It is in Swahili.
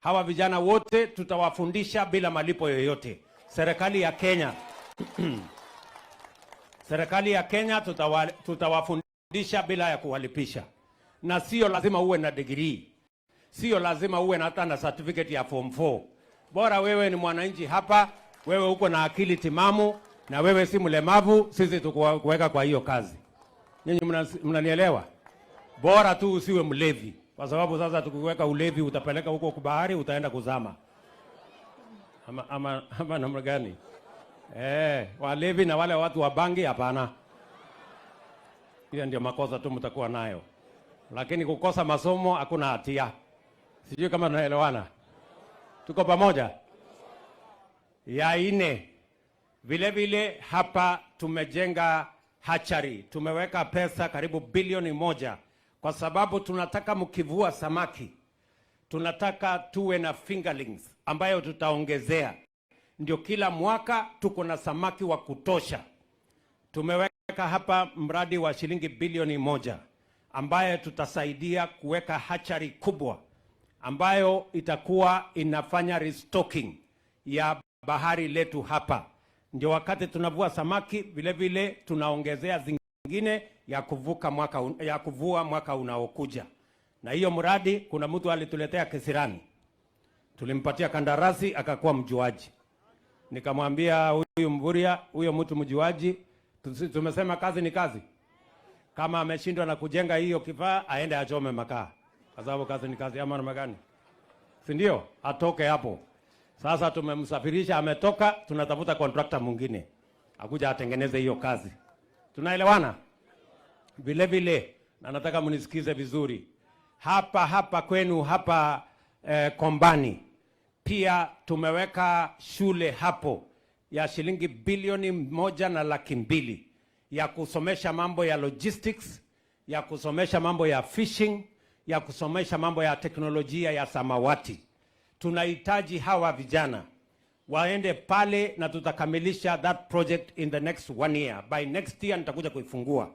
Hawa vijana wote tutawafundisha bila malipo yoyote. Serikali ya Kenya tutawafundisha bila ya kuwalipisha, na sio lazima uwe na degree, sio lazima uwe na hata na certificate ya form 4. Bora wewe ni mwananchi hapa, wewe uko na akili timamu na wewe si mlemavu, sisi tukuweka kwa hiyo kazi. Nyinyi mnanielewa? Bora tu usiwe mlevi, kwa sababu sasa tukiweka ulevi utapeleka huko kwa bahari, utaenda kuzama ama namna gani? Eh, walevi na wale watu wa bangi, hapana. Hiyo ndio makosa tu mtakuwa nayo, lakini kukosa masomo hakuna hatia. Sijui kama tunaelewana, tuko pamoja? Ya nne, vile vile hapa tumejenga hatchery, tumeweka pesa karibu bilioni 1 kwa sababu tunataka mkivua samaki, tunataka tuwe na fingerlings ambayo tutaongezea, ndio kila mwaka tuko na samaki wa kutosha. Tumeweka hapa mradi wa shilingi bilioni 1 ambaye tutasaidia kuweka hatchery kubwa ambayo itakuwa inafanya restocking ya bahari letu hapa. Ndio wakati tunavua samaki vile vile tunaongezea zingine ya kuvua mwaka unaokuja. Na hiyo mradi kuna mtu alituletea kisirani, tulimpatia kandarasi akakuwa mjuaji. Nikamwambia huyu Mvurya, huyo mtu mjuaji, tumesema kazi ni kazi. Kama ameshindwa na kujenga hiyo kifaa, aende achome makaa, kwa sababu kazi ni kazi, ama namna gani? Si ndio? Atoke hapo. Sasa tumemsafirisha, ametoka, tunatafuta contractor mwingine akuja atengeneze hiyo kazi. Tunaelewana? Vile vile, na nataka mnisikize vizuri, hapa hapa kwenu hapa Kombani pia tumeweka shule hapo ya shilingi bilioni 1 na 200,000 ya kusomesha mambo ya logistics, ya kusomesha mambo ya fishing, ya kusomesha mambo ya teknolojia ya samawati. Tunahitaji hawa vijana waende pale na tutakamilisha that project in the next one year. By next year nitakuja kuifungua.